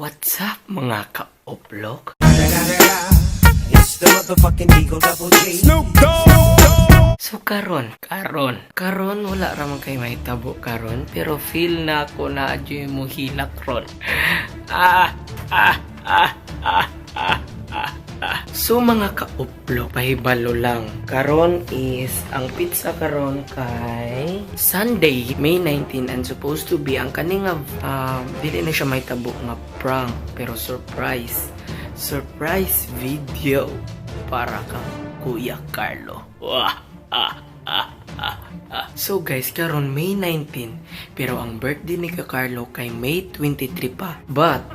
What's up, mga ka-oplok? It's the motherfucking Eagle Double G. So karon, karon, karon wala ra man kay mahitabo karon, pero feel na ako na adyoy mo hilak ron. Ah, ah, ah, ah, ah, ah, ah. So mga ka-oplok, pahibalo lang. Karon is ang pizza karon kay Sunday, May 19, and supposed to be ang kaning nga dili na siya mahitabo nga prank, pero surprise. Surprise video para kang Kuya Carlo. Wah, ah, ah, ah, ah. So guys, karon May 19, pero ang birthday ni Ka Carlo kay May 23 pa. But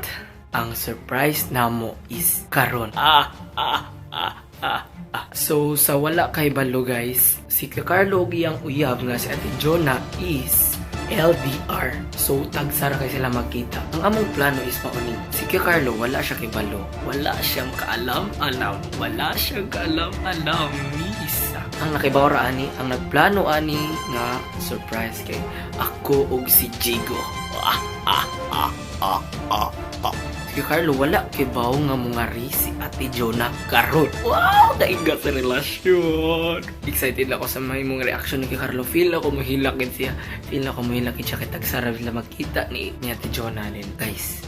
ang surprise namo is karon. Ah, ah, ah, ah, ah. So sa wala kay balo guys, si Ka Carlo ug iyang uyab nga si Ate Jonah is LDR. So, tagsara kay sila magkita. Ang among plano is mauni. Si Kuya Carlo, wala siya kay balo. Wala siyang kaalam-alam. Wala siyang kaalam-alam ni isa. Ang nakibaw ra ani, ang nagplano ani nga surprise kay ako og si Jigo. Ah, ah, ah, ah, ah, ah. Si Kuya Carlo, wala kibaw nga mungari si Ate Jonah karon. Wow, daiga sa relasyon. Excited ako sa may mong reaction ni Kuya Carlo. Feel ako mahilak gid siya. Feel ako mahilak gid siya kay tagsara sila magkita ni Ate Jonah din. Guys,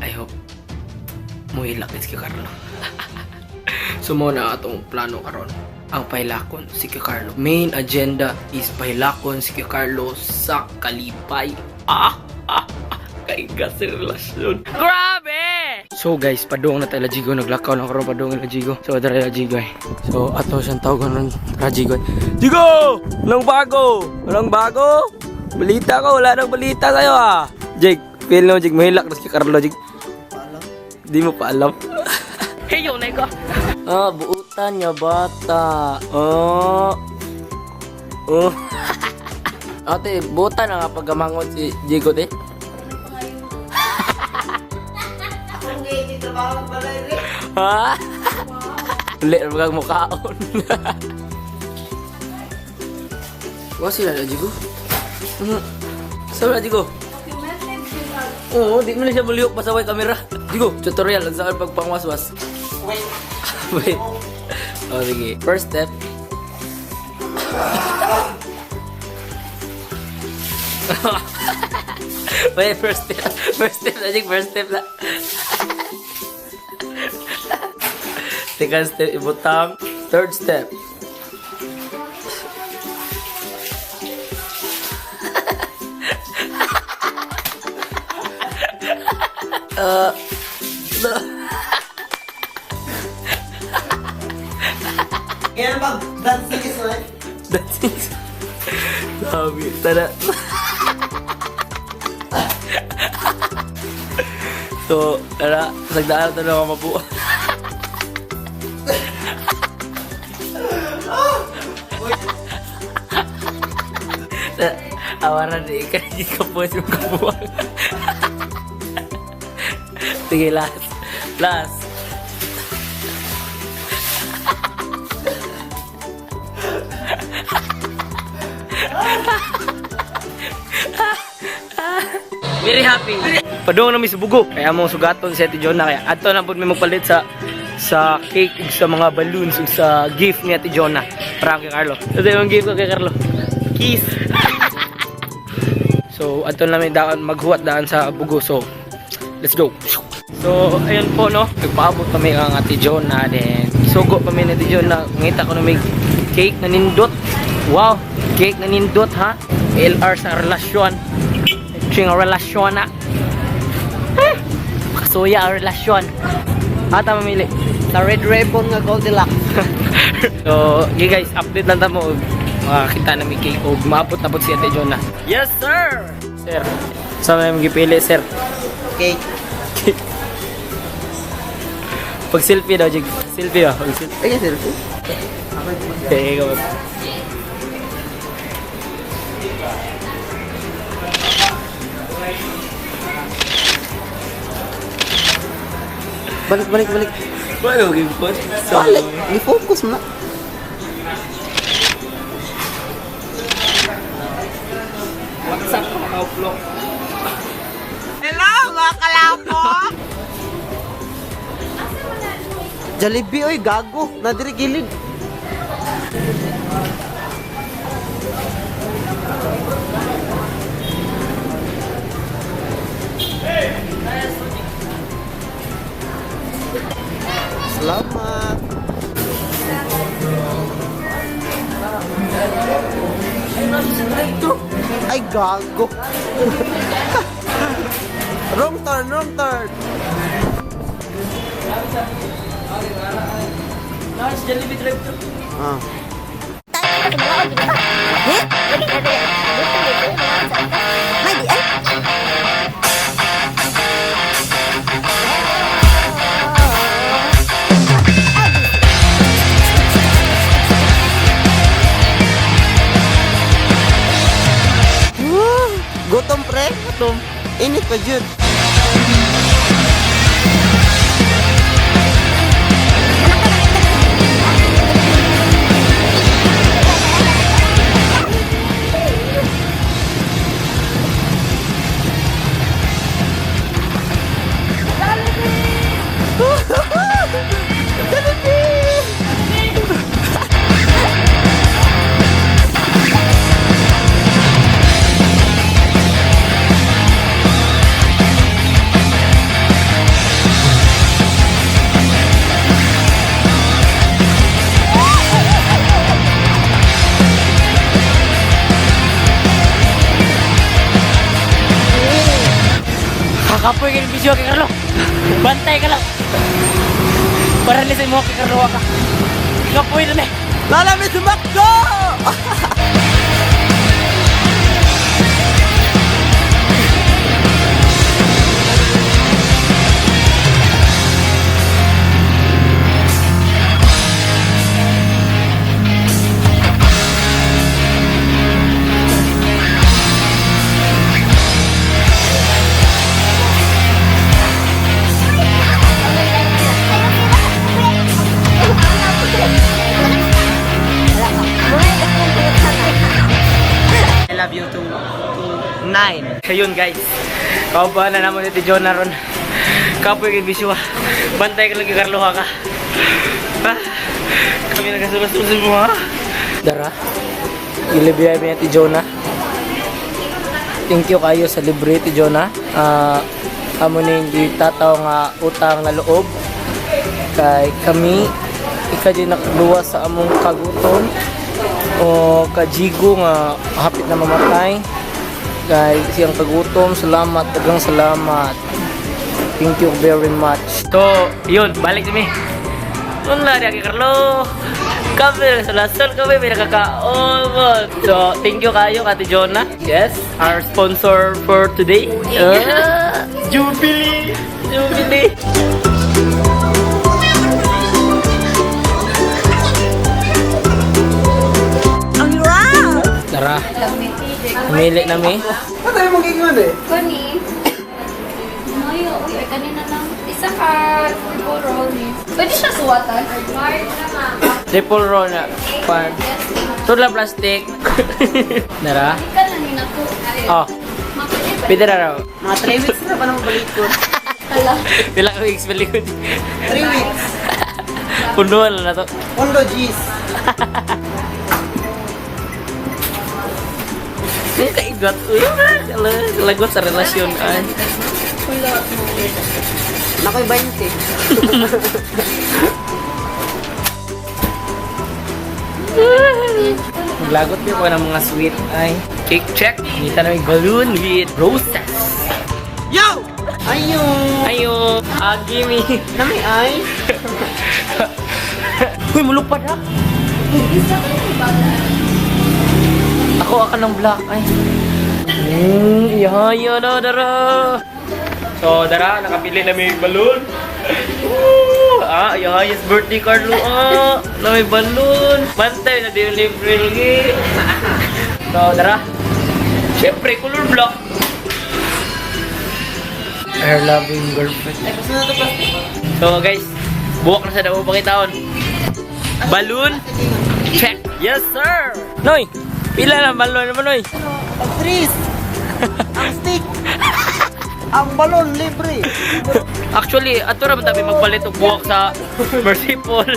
I hope muhilak gid si Kuya Carlo. So mo na atong plano karon. Ang pahilakon si Kuya Carlo. Main agenda is pahilakon si Kuya Carlo sa kalipay. Ah, ah, ah. Kaiga sa relasyon. Grabe! So guys, padung na tayo Jigo. Naglakaw na karon padung ila Jigo. So adara ila Jigo eh. So ato siyang tawagan ron ra Jigo. Jigo! Walang bago! Walang bago? Balita ko, wala nang balita sa'yo ah. Jig, feel no Jig, mahilak na si Carlo Jig. Di mo pa alam. Hey, yo, ko. Ah, buutan niya bata. Oh. Oh. Ate, buutan na nga pagkamangot si Jigo, te. Ha? Uli, wag mukhaon. Wa sila na, Jigo? Saan na, Jigo? Oo, di mo na siya mulihok pa sa way camera. Jigo, tutorial ang saan pagpangwaswas. Wait. Wait. Oh, sige. First step. Wait, first step. First step na, Jig. First step na. Second step, ibutang. Third step. Kaya pag dancing is life. That's it. Sabi, tara. So, tara, sagdaan na lang mabuo. Awaran di ka, hindi ka po yung kabuang. Sige, last. Last. Very happy. Padung na mi sa bugo. Kaya mo sugaton si Ate Jonah kaya adto na pud mi magpalit sa cake ug sa mga balloons ug sa gift ni Ate Jonah para kay Carlo. Ito yung gift ko kay Carlo. Kiss. So adto na mi daan maghuwat daan sa bugo. So let's go. So ayun po no, nagpaabot kami ang Ate Jonah, then sugo pa mi ni Ate Jonah. Ngita ko na may cake na nindot. Wow, cake na nindot ha. LR sa relasyon. Ching ang relasyon na. Kasuya ang relasyon. Ata mamili. Sa Red Ribbon nga Goldilocks. So, okay guys, update lang tamo og makakita na mi cake og maabot na po si Ate Jonah. Yes, sir! Sir, saan na yung gipili, sir? Cake. Cake. Pag selfie daw, Jig. Selfie ba? Pag selfie. Ay, selfie. Okay, ikaw. Balik, balik, balik. Paano game po? So, Balik. Ni-focus mo na. What's up, mga ka-vlog? Hello, mga kalap! Jollibee oy, gago. Nadiri gilid. Salamat. Ay, gago. Wrong turn, wrong turn. Nice, Jollibee drive-thru. Ah. Woo! Gutom pre? Gutom. Init pa jud. Kakapoy kayo ng bisyo kay Carlo. Bantay ka lang. Para sa mo kay Carlo ka. Kakapoy na eh. Lalami sa McDo! I love you to 9. Ayun guys. Kauban na naman si Jonah ron. Kapoy kay bisyo ah. Bantay ka lang kay Carlo ha ka. Ah, kami nagkasulas-sulas mo ha. Dara. Ilibre mi ni Jonah. Thank you kayo sa libre ti Jonah. Ah, amo ning gitataw nga utang na loob kay kami ika din nakluwas sa among kagutom o kajigo nga hapit na mamatay kay siyang kagutom. Salamat, daghang salamat, thank you very much. So yun, balik kami. Wala na kay Carlo, kami sa lasal, kami may nakakaon. So thank you kayo, Kate Jonah. Yes, our sponsor for today. Ah, Jubilee, Jubilee. Tara, pumili na mi. Ano tayo mong gingon eh? Kani. Mayo, uy, ay kanina lang. Isa ka triple roll ni. Pwede siya suwatan. Mark na ma'am. Triple roll na pan. Yes, ma'am. Tudla plastic. Nara. Ika lang yun ako. Oh, Mapili ba? pwede na raw. Mga 3 weeks na pa naman balik ko. Hala. Pila ka weeks balikod. 3 weeks. Punuan na to. Pondo G's. Ang kaigat. Uy, lagot sa relasyon ay. Wala. Nakoy 20. Maglagot ko ng mga sweet ay. Cake check. Kita na may balloon with roses. Yo! Ayun! Ayo, ah, gimme. Nami ay? Uy, mulupad ha. Isa ka ng bala. Ako ako ng black ay. Ihaya na dara. So dara, nakapili na may balloon. Woo! Ah, ihaya's birthday Carlo. Ah, na may balloon. Bantay na di libre lagi. So dara. Siyempre, color black. Her loving girlfriend. Ay, gusto na ito plastic. So guys, buwak na sa dao pakitaon. Balloon check. Yes sir. Noy, pila na balloon naman noy. Ang trees! Ang stick! Ang balon, libre! Actually, ato ra man tabi magpalit og buhok sa Mercy Pool.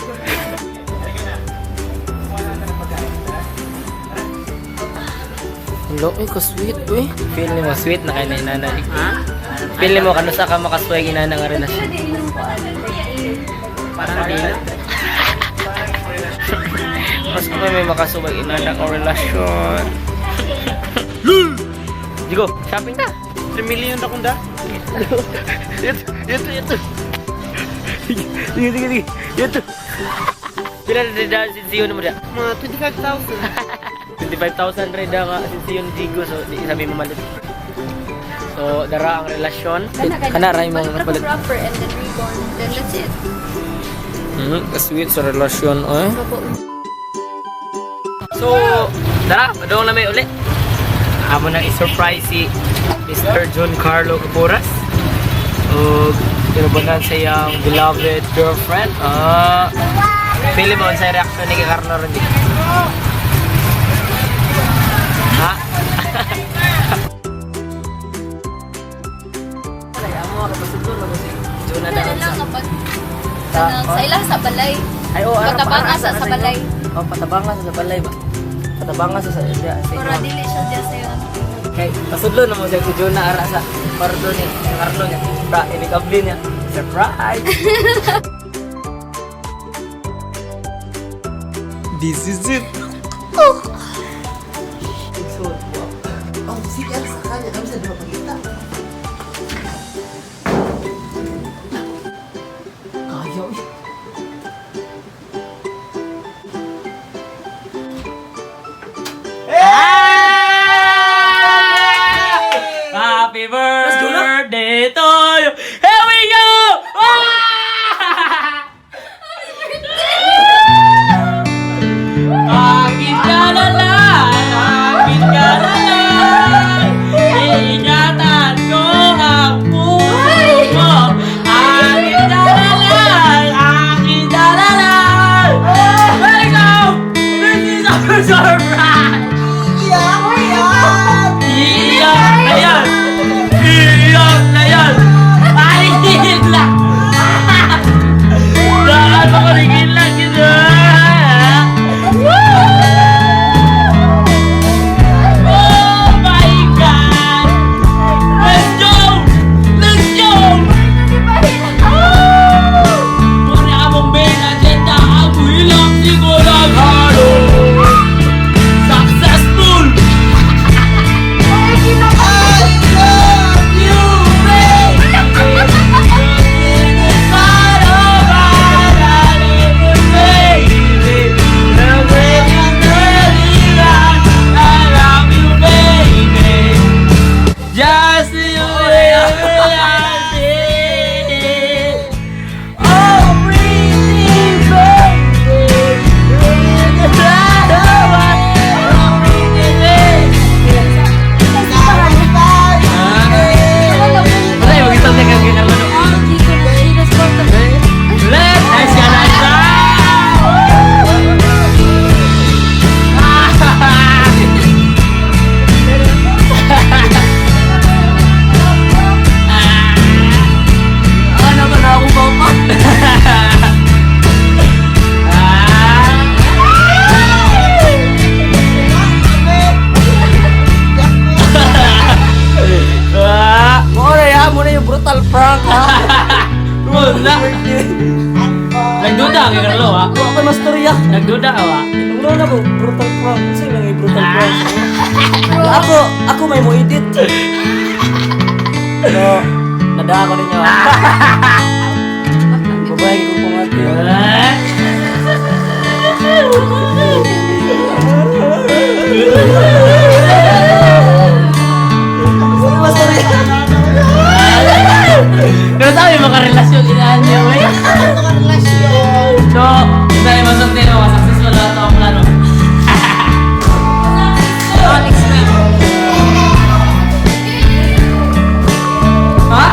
Hello, ay, ka-sweet, uy. Feel ni mo, sweet na kay na inana. Feel mo, kano sa ka makasway inana nga relasyon. Parang di na. Mas kung may makasuway inana nga relasyon. Jigo, shopping ta. 3 million na kunda. Ito, ito, ito. Sige, sige, sige, sige. Ito. Pila na dida sinsiyon mo da? Mga 25,000. 25,000 rin da nga sinsiyon Jigo. So, di sabi mo malit. So, dara ang relasyon. Kana ray mo Palit palit. wrapper and then ribbon. Then that's it. Sweet sa relasyon, eh. So, tara, padung na may uli. Amo nang i-surprise si Mr. John Carlo Capuras. O, kinubanan sa iyang beloved girlfriend. Ah, pili mo sa reaction ni Carlo ron di. Ha? Jonah Ano na lang kapag kanang sa ilang sa balay. Ay, oh, Patabanga sa balay. Oh, patabanga sa balay ba? Patabanga sa Para dili siya diya sa iyo. Kay pasudlo na mo siya si Jonah ara sa kwarto ni Carlo niya. Pra, inikabli niya. Surprise! This is it. Oh, sige, sa kanya. Kami sa di mapakita. Kaya eh. Happy birthday to you! Here we go! Ah! Akin ka na lang, akin ka na lang. Ingatan ko ang puso mo. Akin ka na lang, akin ka na lang. Let go! This is our surprise! Iyak na yan! Iyak na yan! Ay, lang! Daan ako rin lang yun! Oh my God! Let's go! Let's go! Muna among main agenda ang hilang sigurado! Successful! You baby. Just you realize it. Oh, pretty baby, oh, pretty baby. Wala, yung mag-isang teka, kay Carlo. Let's go! Ano ba na ako pa? Mo na ya, mo na yung brutal prank ha. Wala. Nagduda kay Carlo ha. Ako ako mastorya. Nagduda ka ba? Wala na ko brutal prank. Kasi lang yung brutal prank. Ako may mo edit. Pero nada ako ninyo. Babae ko pamati. Mastorya. Pero sabi makarelasyon inaan niya, wey. So, sabi masulti no, successful na ito ang plano. Ha?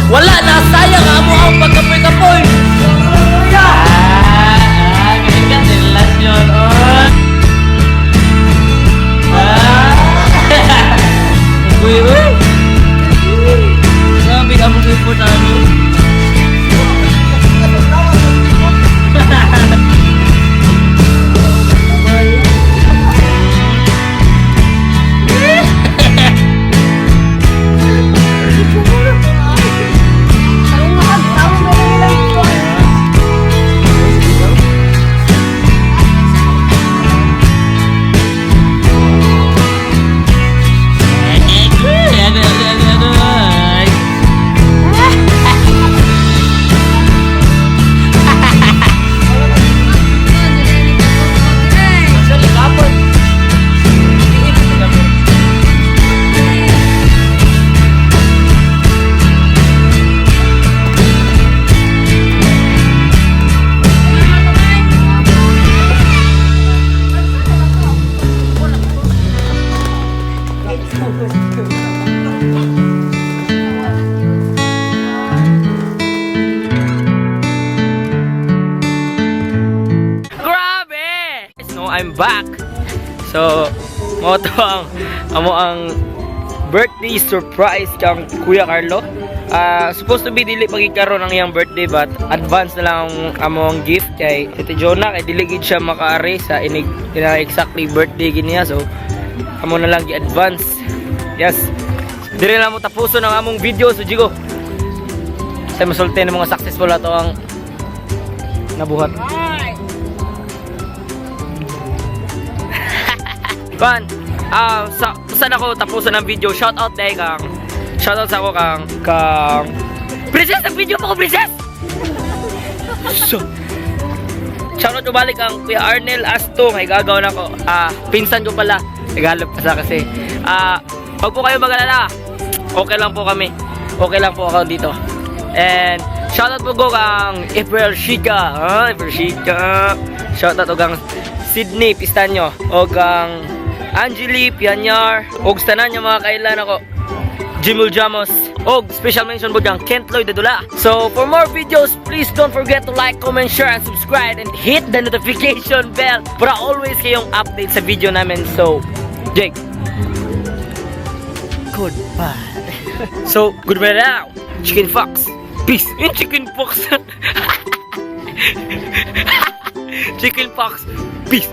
Wala na, sayang amo ang pagkapoy-kapoy. Ah, ganyan ka, relasyon. Oh. Ah. Uy, uy. Grabe. I'm back. So, mao to ang amo ang birthday surprise kang Kuya Carlo. Ah, supposed to be dili pagi karon ang iyang birthday, but advance na lang ang among gift kay Tita Jonah kay dili gid siya makaari sa inig ina exactly birthday gid niya, so amo na lang gi-advance. Yes. Dire na mo tapuson ang among video, so Jigo. Sa masulti ng mga successful ato ang nabuhat. Kan, sa saan ako tapusan ang video? Shout out dahil kang shout out sa ako kang Princess, nag-video pa ko, Princess! So, shout out ko balik ang Kuya Arnel Asto, kay gagaw na ko. Ah, pinsan ko pala. Naghalap pa sa kasi. Ah, wag po kayo mag-alala. Okay lang po kami. Okay lang po ako dito. And shout out po ko kang April Shika. Ah, April Shika. Shout out kang Sydney Pistanyo o kang Angeli Pianyar og tanan nga mga kailan ako. Jimul Jamos og special mention po kang Kent Lloyd Dadula. So for more videos, please don't forget to like, comment, share, and subscribe and hit the notification bell para always kayong update sa video namin. So, Jake, goodbye. So, goodbye now. Chicken Fox. Peace. Yung Chicken Fox. Chicken Fox. Peace.